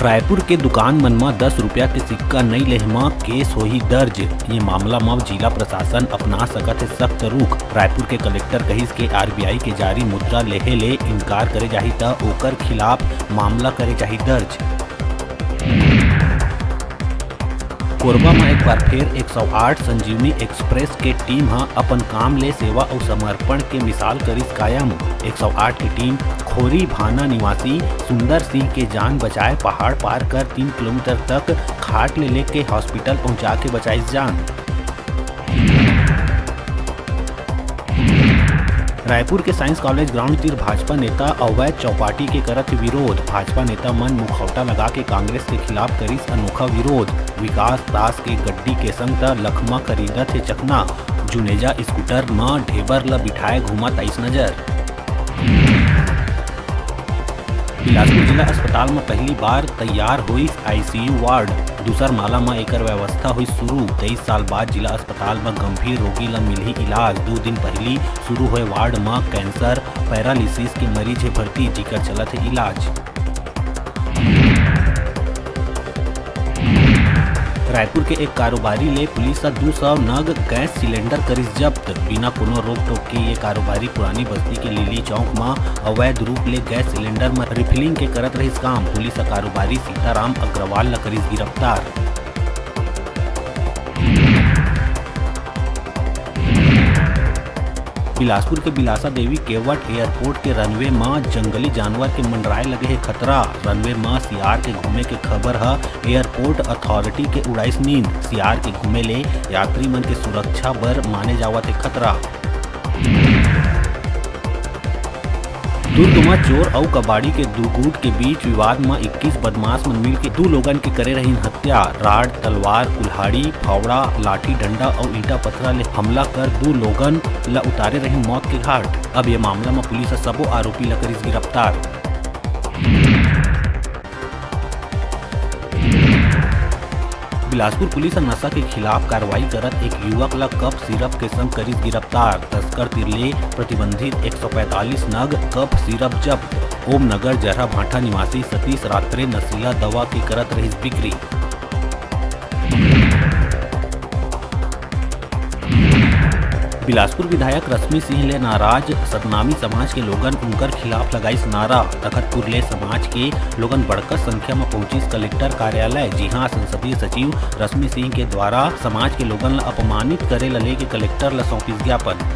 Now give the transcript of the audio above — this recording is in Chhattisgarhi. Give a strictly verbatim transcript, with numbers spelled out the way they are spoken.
रायपुर के दुकान मन म दस रुपया के सिक्का नइ लेहे म केस होही दर्ज। ये मामला म जिला प्रशासन अपना सकत हे सख्त रुख। रायपुर के कलेक्टर कहिस के आरबीआई के जारी मुद्रा लेहे ले इनकार करे जाही त ओकर खिलाफ मामला करे जाही दर्ज। कोरबा म एक बार फेर एक सौ आठ संजीवनी एक्सप्रेस के टीम ह अपन काम ले सेवा अउ समर्पण के मिसाल करिस कायम। एक सौ आठ के टीम खोरी भाना निवासी सुंदर सिंह के जान बचाए पहाड़ पार कर तीन किलोमीटर तक खाट ले लेके हॉस्पिटल पहुंचा के बचाइस जान। रायपुर के साइंस कॉलेज ग्राउंड तीर भाजपा नेता अवैध चौपाटी के करत विरोध। भाजपा नेता मन मुखौटा लगा के कांग्रेस के खिलाफ करिस अनोखा विरोध। विकास दास के गड्डी के संग त लखमा खरीदत हे चखना। जुनेजा स्कूटर म ढेबर ल बिठाए घूमत आइस नजर। बिलासपुर जिला अस्पताल म पहली बार तैयार होइस आईसीयू वार्ड। दूसर माला म एकर व्यवस्था होइस शुरू। तेईस साल बाद जिला अस्पताल म गंभीर रोगी ल मिलही इलाज। दू दिन पहिली शुरू होए वार्ड म कैंसर, पैरालिसिस के मरीज हे भर्ती, जिकर चलत हे इलाज। रायपुर के एक कारोबारी ले पुलिस ह दू सौ नग गैस सिलेंडर करिस जब्त। बिना कोनो रोक टोक के ये कारोबारी पुरानी बस्ती के लिली चौक म अवैध रूप ले गैस सिलेंडर म रिफिलिंग के करत रहिस काम। पुलिस ह कारोबारी सीताराम अग्रवाल ल करिस गिरफ्तार। बिलासपुर के बिलासा देवी केवट एयरपोर्ट के रनवे म जंगली जानवर के मंडराए लगे हे खतरा। रनवे म सियार के घूमे के खबर ह एयरपोर्ट अथॉरिटी के उड़ाइस नींद। सियार के घूमे ले यात्री मन के सुरक्षा बर माने जावत हे खतरा। दुर्ग म चोर अउ कबाड़ी के दू गुट के बीच विवाद म इक्कीस बदमाश मन मिलके दू लोगन के करे रहिन हत्या। राड, तलवार, कुल्हाड़ी, फावड़ा, लाठी डंडा अउ ईंटा पथरा ले हमला कर दू लोगन ल उतारे रहिन मौत के घाट। अब ये मामला म पुलिस ह सबो आरोपी ल करिस गिरफ्तार। बिलासपुर पुलिस ह नशा के खिलाफ कार्रवाई करत एक युवक ल कफ सिरप के संग करिस गिरफ्तार। तस्कर तीर ले प्रतिबंधित एक सौ पैंतालीस नग कफ सिरप जब्त। ओम नगर जरहा भाठा निवासी सतीश रात्रे नशीला दवा के करत रहिस बिक्री। बिलासपुर विधायक रश्मि सिंह ले नाराज सतनामी समाज के लोगन उनकर खिलाफ लगाइस नारा। तखतपुर ले समाज के लोगन बड़का संख्या म पहुंचिस कलेक्टर कार्यालय, जिहां संसदीय सचिव रश्मि सिंह के द्वारा समाज के लोगन ल अपमानित करे ल लेके कलेक्टर ल सौंपिस ज्ञापन।